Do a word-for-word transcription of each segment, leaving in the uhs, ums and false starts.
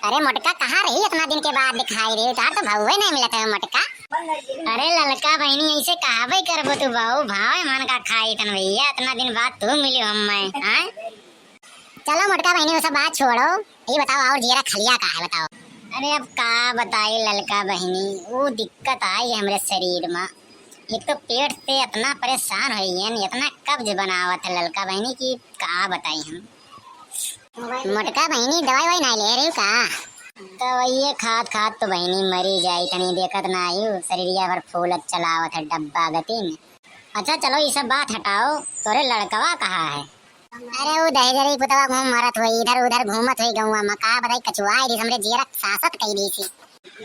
अरे मोटका, कहाँ रही? इतना दिन के बाद दिखाई रही, तार तो भउवे नहीं मिलत है मोटका। अरे ललका बहिनी, ऐसे कहबे करबो तू बहू, भावे मन का खाई तन भैया, इतना दिन बाद तू मिली हम मैं, हाँ? चलो मोटका बहिनी, वो सब बात छोड़ो, ये बताओ और जियरा खलिया का है, बताओ। अरे अब का बताई ललका बहिनी, वो दिक्कत आई हमरे शरीर में। एक तो पेट से इतना परेशान हो गए, इतना कब्ज बनावत है ललका बहिनी कि का बताई हम। मोटका बहिनी, दवाई ववाई नहीं ले रही का? दवाइये खात खात तो बहिनी मरी जाई, तनी देखत ना आयु, शरीरिया भर फूलत चलावत है डब्बा गति में। अच्छा चलो, ये सब बात हटाओ, तोरे लड़कवा कहाँ है? अरे वो दहेजरी पुतवा घूम मरत हुई, इधर उधर घूमत हुई गौवा में, का बताई, कचुआई दी हमरे जियरा सासत कई दी थी।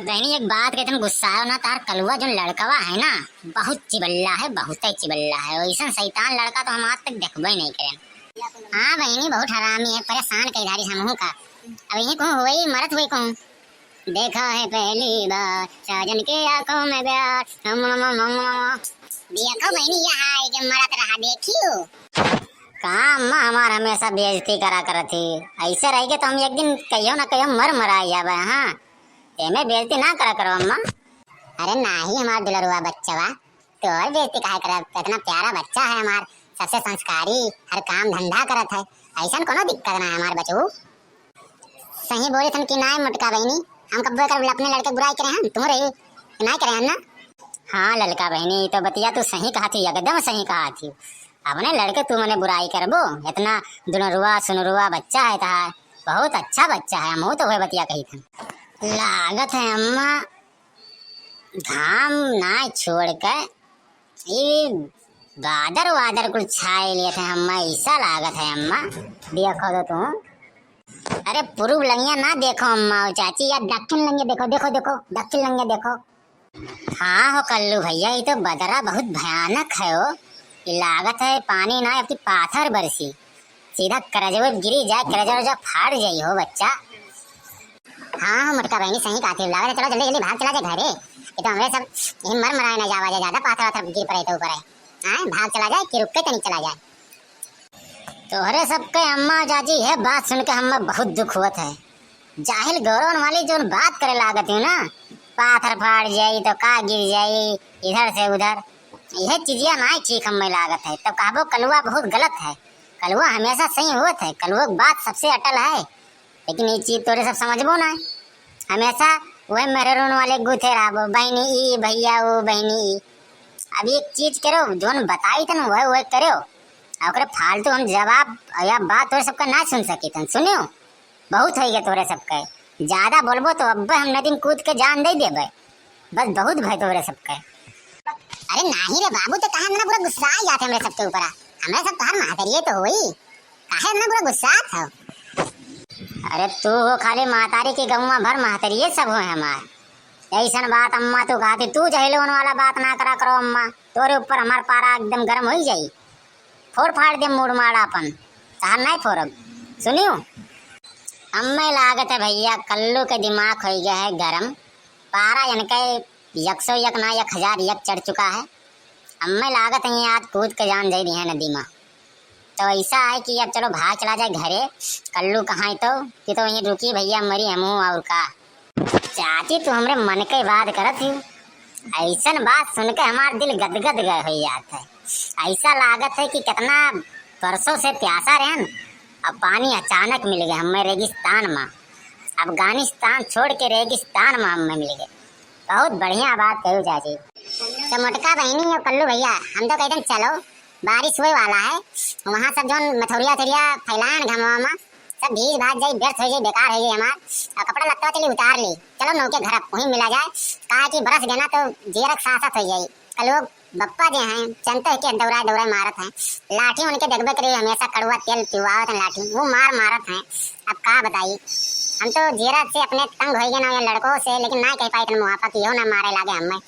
बहिनी, एक बात के तुम गुस्साओ ना, तार कलुआ जोन लड़कवा है ना, बहुत चिबल्ला है, बहुत ही चिबल्ला है। वैसन शैतान लड़का तो हम आज तक देखबे नहीं करें। हाँ बहिनी, बहुत हरामी है, परेशान कई धारी हमहू का। अब यही कहूँ हुई, मरत हुई कहूँ। देखा है पहली बार साजन के आंखों में प्यार। हम, हम, हम, हम, हम। देखो बहिनी, यहाँ आए के मरत रहा, देखियो। का अम्मा हमार हमेशा बेइज्जती करा करत ही? ऐसे रह के तो हम एक दिन कहियो ना कहियो मर मरा जाबे, हाँ। एमे बेइज्जती ना करा करो अम्मा। अरे नाही हमार दुलरुआ बच्चवा, तोर बेइज्जती काहे करब? इतना प्यारा बच्चा है हमार, सबसे संस्कारी, हर काम धंधा करत है, ऐसन कोनो दिक्कत ना है हमार बचऊ। सही बोली थन कि नाय मोटका बहिनी, हम कब्बो एकर अपने लड़के बुराई करे हन, तू रही नाय करे हन ना। हाँ ललका बहिनी, ई तो बतिया तू सही कहा थी, एकदम सही कहा थी। अपने लड़के तू मने बुराई करबो, इतना दुलरुआ सुनरुआ बच्चा है तहार, बहुत अच्छा बच्चा है, हमहू तो वह बतिया कही थन। लागत है अम्मा घाम ना छोड़ के ई बादर वादर कुल छाए लेत है अम्मा, ऐसा लागत है अम्मा। देखो तो तू, अरे पूर्व लंगिया ना देखो अम्मा और चाची, या दक्षिण लंगिया देखो, देखो, देखो, दक्षिण लंगिया देखो। हाँ हो कल्लू भैया, ये तो बदरा बहुत भयानक है हो। ये लागत है पानी ना, अब की पाथर बरसी। सीधा करजवे गिरी जाए, करजवा उरजवा फाड़ जाई हो बच्चा। हाँ, हाँ, मोटका बहिनी सही कहत ही, लागत है, चलो जल्दी जल्दी भाग चला जाए घरे। ये तो हमरे सब यही मर मराए ना जावा जाए, ज्यादा पाथर वाथर गिर पड़े तो ऊपर है। हाँ, भाग चला जाए कि रुक के तनी चला जाए। तोहरे सबके अम्मा जाजी है बात सुन के हमें बहुत दुख होत है। जाहिल गौरवन वाली जोन बात करे लागत ही ना, पाथर फाड़ जाई तो का गिर जाई इधर से उधर, यह चीजिया ना ठीक हमें लागत है। तब कहबो कलुआ बहुत गलत है, कलुआ हमेशा सही होत है, कलुआ की बात सबसे अटल है। लेकिन ये चीज तोरे सब समझबो ना, हमेशा वह मेहररून वाले गूथे रहबो, बहिनी ई भैया वो बहिनी ई। अब एक चीज करो, जोन बताई तन वह वह करो, और ओकरे फालतू हम जवाब या बात तोरे सबका ना सुन सकी तन, सुनियो। बहुत होइ गए तोरे सबके, ज्यादा बोलबो तो अब्बे हम नदी में कूद के जान दे देबे। बस बहुत भय तोरे सबके। अरे नाही रे बाबू, तो काहे इतना बुरा गुस्सा आ जाते हमरे सबके ऊपर? हमरे सब तोहार महतरिये तो होई, काहे इतना बुरा गुस्सा आत हो? अरे तू हो खाली महतारी के, गौवा भर महतरिये सब हो हमार। ऐसन बात अम्मा तू कहती, तू जहलोन वाला बात ना करा करो अम्मा, तोरे ऊपर हमार पारा एकदम गरम होई जाई। फोड़ फाड़ दे मूड़ माड़ आपन, तहार नहीं फोड़ब। सुनियो, हमें लागत है भैया कल्लू के दिमाग हो गया है गरम, पारा इनके एक सौ एक ना एक हजार एक चढ़ चुका है। हमें लागत है ये आज कूद के जान दे दी है नदी में। तो ऐसा है कि अब चलो भाग चला जाए घरे, कल्लू कहाँ है तो, कि तो यहीं रुकी भैया मरी हमहू और का। चाची, तू हमरे मन के बात करत ही। ऐसन बात सुन के हमार दिल गदगद गए हो जात है। ऐसा लागत है कि कितना बरसों से प्यासा रहन, अब पानी अचानक मिल गए हमें रेगिस्तान में, अफगानिस्तान छोड़ के रेगिस्तान में हमें मिल गए। बहुत बढ़िया बात कही चाची। तो मोटका बहिनी और कल्लू भैया, हम तो कहते हैं चलो, बारिश होए वाला है, वहाँ सब जोन मथुरिया उथुरिया फैलान घमवा में, सब भीज भाज जाई, व्यर्थ हो जाई, बेकार हो जाई हमार। और कपड़ा लत्ता चली उतार ली, चलो नौके घर अब वहीं मिला जाए, काहे कि बरस गए ना तो जियरक सासत हो जाई। कल वो बप्पा जे हैं, चंते के दौड़ाए दौड़ाए मारत हैं, लाठी उनके देखबे करी, हमेशा कड़ुआ तेल पिवावत हैं लाठी, वो मार मारत हैं। अब का बताई, हम तो जियरक से अपने तंग हो गए ना ये लड़कों से, लेकिन ना कह पाई तन मुआफा कि यो ना मारे लागे हमें।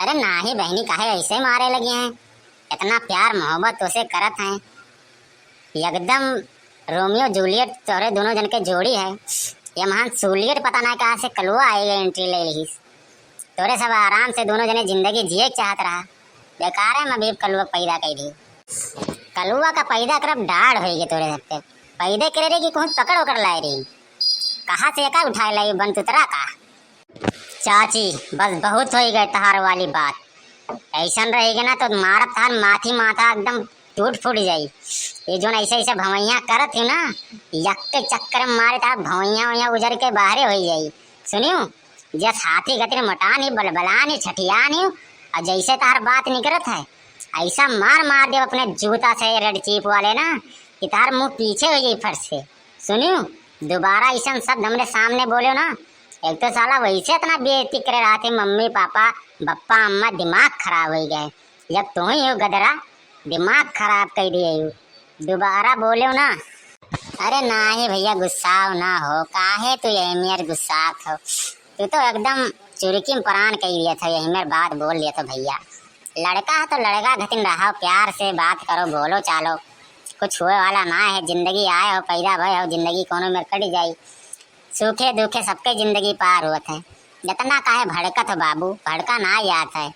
अरे नाही बहिनी, काहे ऐसे मारे लगी हैं? इतना प्यार मोहब्बत तोसे करत हैं, एकदम रोमियो जूलियट तोरे दोनों जन के जोड़ी है। ये महान जूलियट पता ना कहाँ से कलुआ आए गए, एंट्री ले ली। तोरे सब आराम से दोनों जने जिंदगी जिए के चाहत रहा, बेकार है मैं भी कलुआ पैदा कर दी। कलुआ का पैदा करब डाढ़ होई गए तोरे सब पे। पैदे करे रही कि कहूँ पकड़ ओकर लाए रही। कहाँ से एका उठाए लाई बनतुतरा का? चाची, बस बहुत होइ गए तहार वाली बात। ऐसन रहेगे ना तो मारब तहार माथी माथा एकदम टूट फूट जाई। ये जोन ऐसे ऐसे भवैया करत ही ना, यक्के चक्कर में मारे तहार भवैया वैया उजर के बाहरे होइ जाई। सुनियो, जस हाथी गतिर मोटान ही, बलबलान ही, छठियान ही, और जैसे तहार बात निकरत है, ऐसा मार मार देब अपने जूता से रेड चीप वाले ना कि तहार मुंह पीछे होइ जाई फर्श से। सुनियो, दोबारा ऐसन शब्द हमरे सामने बोलियो ना, एक तो साला वैसे इतना बेइज्जती करे रहत है, मम्मी पापा, बप्पा अम्मा, दिमाग खराब होइ गए। जब तू ही हो गदरा, दिमाग खराब कर दिए हो, दोबारा बोलियो ना। अरे नाही भैया, गुस्साओ ना हो, काहे तू यही मेर गुस्सात हो? तू तो एकदम चुरकी में परान कइ दिया था, यही मेर बात बोल दिया था भैया। लड़का है तो लड़का घतिन रहो, प्यार से बात करो, बोलो चालो, कुछ होए वाला ना है, जिंदगी आए हो, पैदा भए हो, जिंदगी कोनो मेर कट जाई, सूखे दुखे सबके जिंदगी पार होत है। इतना काहे भड़कत हो बाबू, भड़का ना जात है।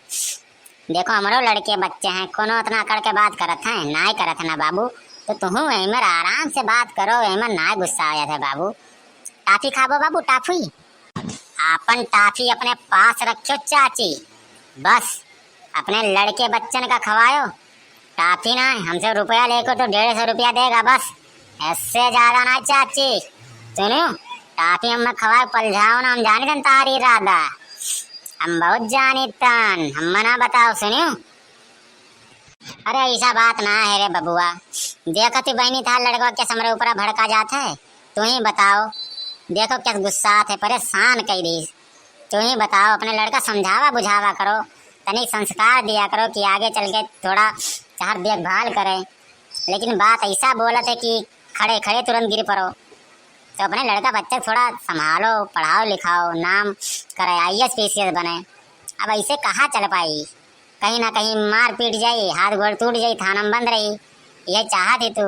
देखो, हमरो लड़के बच्चे हैं, कोनो इतना अकड़ के बात करत हैं, नाय करत है ना बाबू। तो तुहू एमर आराम से बात करो, एमर नाय गुस्सा आ जात है बाबू। टाफी खाबो बाबू, टाफी? आपन टाफी अपने पास रखियो चाची, बस अपने लड़के बच्चन का खवायो। टाफी ना, हमसे रुपया लेको तो डेढ़ सौ रुपया देगा बस, इससे ज्यादा ना चाची। सुनो, टाफी हम खवाए पलझाओ ना, हम जानी तन तारी इरादा, हम बहुत जानी तन, हम ना बताओ। सुनियो, अरे ऐसा बात ना है रे बबुआ, देखो तू बहनी था लड़का के हमरे ऊपर भड़का जात है, तू ही बताओ, देखो क्या गुस्सा है, परेशान कई दी। तू ही बताओ, अपने लड़का समझावा बुझावा करो, तनिक संस्कार दिया करो कि आगे चल के थोड़ा तहार देखभाल करे। लेकिन बात ऐसा बोलत है कि खड़े खड़े तुरंत गिर पड़ो। तो अपने लड़का बच्चा थोड़ा संभालो, पढ़ाओ लिखाओ, नाम करे, I A S P C S बने। अब ऐसे कहाँ चल पाई, कहीं ना कहीं मार पीट जाई, हाथ गोड़ टूट जाई, थाना में बंद रही, यही चाहत ही तू।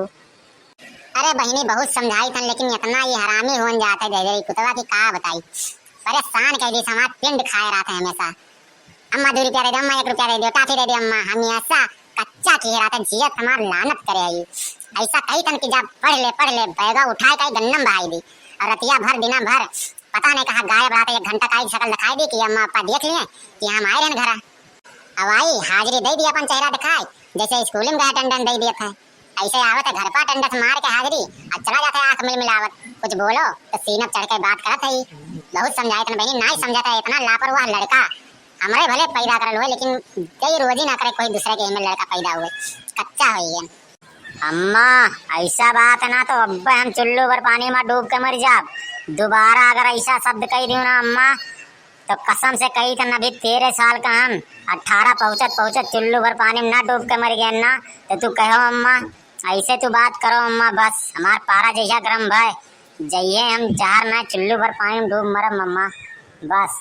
अरे बहिनी, बहुत समझाई थन, लेकिन इतना ये हरामी होन जात है, दे दे कुतवा की का बताई। परेशान कइ दी, समाज पिंड खाए रहत है हमेशा। अम्मा दो रुपया दे दे, अम्मा एक रुपया दे दे, टाफी दे दे अम्मा, हमेशा कच्चा किहे रहत है, जियत हमार लानत करे है। ऐसा कही थन कि जा पढ़ ले, पढ़ ले, बैगा उठाए का गन्नम बहाई दी। और रतिया भर, दिना भर पता नहीं कहाँ गायब रहत है, एक घंटा का ही शकल दिखाई दी कि अम्मा पापा देख लिए कि हम आए रहन घरा। अब आई हाजिरी दे दी, अपन चेहरा दिखाए, जैसे स्कूल में गए अटेंडेंस दे दिए थे। ऐसे आवत है घर पर अटेंडेंस मार के हाजिरी, और चला जाता है आंख मिल मिलावत। कुछ बोलो तो सीना चढ़ के बात करत है। बहुत समझाए तन बहनी, नाई समझता है, इतना लापरवाह लड़का। हमरे भले पैदा करल हुए, लेकिन कई रोजी ना करे कोई दूसरे के में लड़का पैदा हुए, कच्चा हो ये। अम्मा, ऐसा बात ना तो अब्बे हम चुल्लू भर पानी में डूब के मर जाब। दोबारा अगर ऐसा शब्द कह दियो ना अम्मा, तो कसम से कही तन अभी तेरह साल का हन, अठारह पहुँचत पहुँचत चुल्लू भर पानी में ना डूब के मर गए ना, तो तू कहो अम्मा, ऐसे तू बात करो अम्मा, बस हमार पारा जैसा गरम भय, जइहे हम जहर ना चुल्लू भर पानी में डूब मरब अम्मा, बस।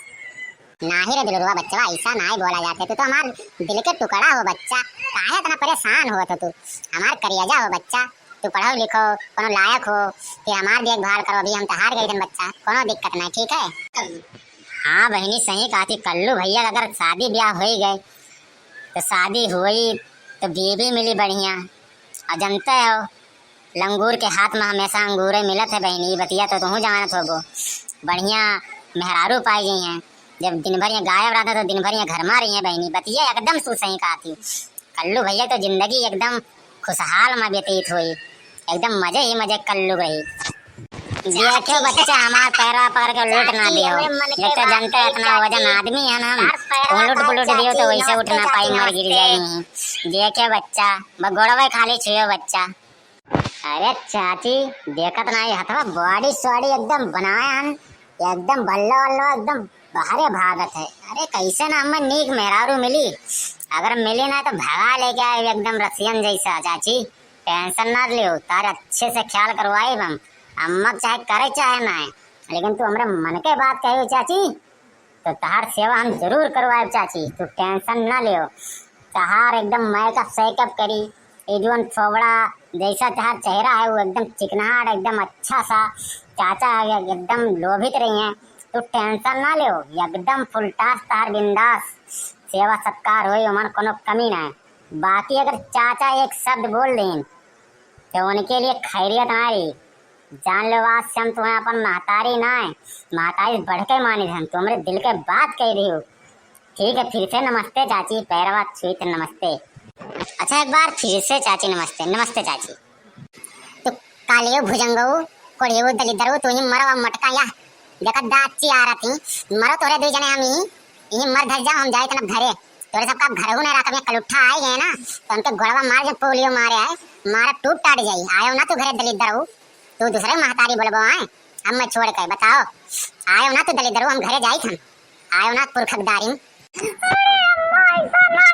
नाही रे दुलरुआ बच्चवा, ऐसा नाही बोला जाते, तू तो हमार दिल के टुकड़ा हो बच्चा, काहे इतना परेशान हो तू, हमार करेजा हो बच्चा। तू पढ़ो लिखो, कोनो लायक हो, फिर हमार देखभाल करो। अभी हम तहार गई दिन बच्चा, कोनो दिक्कत नहीं, ठीक है? हाँ बहिनी, सही कहा थी, कल्लू भैया का अगर शादी ब्याह होई गए, तो शादी होई, तो बीवी मिली बढ़िया। और जानते हो, लंगूर के हाथ में हमेशा अंगूरे मिलत है बहिनी, ई बतिया तो तुहूँ जानत होबो। बढ़िया मेहरारू पाई गई हैं, जब दिन भर ये गायब रहता तो दिन भर ये घर में रही है बहिनी, बतिया एकदम तू सही कहा थी। कल्लू भैया तो जिंदगी एकदम खुशहाल में व्यतीत हुई, एकदम मजे ही मजे कल्लू रही। देखो बच्चा, हमार पैरवा पकड़ के लूट ना दियो, एक तो जनते इतना वजन आदमी है ना हम, उलट पुलट दियो तो वैसे उठ ना पाई, मर गिर जाई। देखो बच्चा, बस गोड़वे खाली छुयो बच्चा। अरे चाची, देखत ना ये हथवा बॉडी सॉडी एकदम बनाया हन, एकदम बल्लो वल्लो एकदम बाहरे भागत है। अरे कैसे ना हमें नीक मेहरारू मिली, अगर मिली ना तो भगा लेके आए एकदम रसियन जैसा। चाची टेंशन ना लियो, तार अच्छे से ख्याल करवाए हम। अम्मा के चाहे करे चाहे ना है, लेकिन तू हमरे मन के बात कहे चाची, तो तहार सेवा हम जरूर करवाए चाची, तू टेंशन ना लियो। तहार एकदम मेकअप सेकअप करी, ये जोन फोबड़ा जैसा तहार चेहरा है वो एकदम चिकनाहट, एकदम अच्छा सा चाचा है, एकदम लोभित रही हैं। तू टेंशन ना लियो, एकदम फुल टास तहार बिंदास, सेवा सत्कार होई, ओमन कोनो कमी ना है। बाकी अगर चाचा एक शब्द बोल दें तो उनके लिए खैरियत ना रही। जान लो, आज से हम तुम्हें अपन महतारी ना है, महतारी से बढ़ के मानी हम, तुमरे दिल के बात कह रही हूँ। ठीक है, फिर से नमस्ते चाची, पैरवा छुई त नमस्ते। अच्छा, एक बार फिर से चाची नमस्ते, नमस्ते चाची। तू कालियो भुजंगो, कोढ़ियो दलिद्दरो, तू ही मरो अब मटका या। देखत दाची आ रही, मरो तोरे दुई जने हम ही, यही मर धर जाओ, हम जाए तनब घरे। तोरे सबका अब घरहू नहीं रखब, यहाँ कलुट्ठा आए गए ना, तो उनके गोड़वा मार जब पोलियो मारे आए, मारा टूट टाट जाई। आयो ना तू घरे दलिद्दरो, तू दूसरे महतारी बोलबो आए, हम मैं छोड़ के बताओ। आयो ना तू दलिद्दरो, हम घरे जाई थन, आयो ना पुरखकदारी। अरे अम्मा, ऐसा ना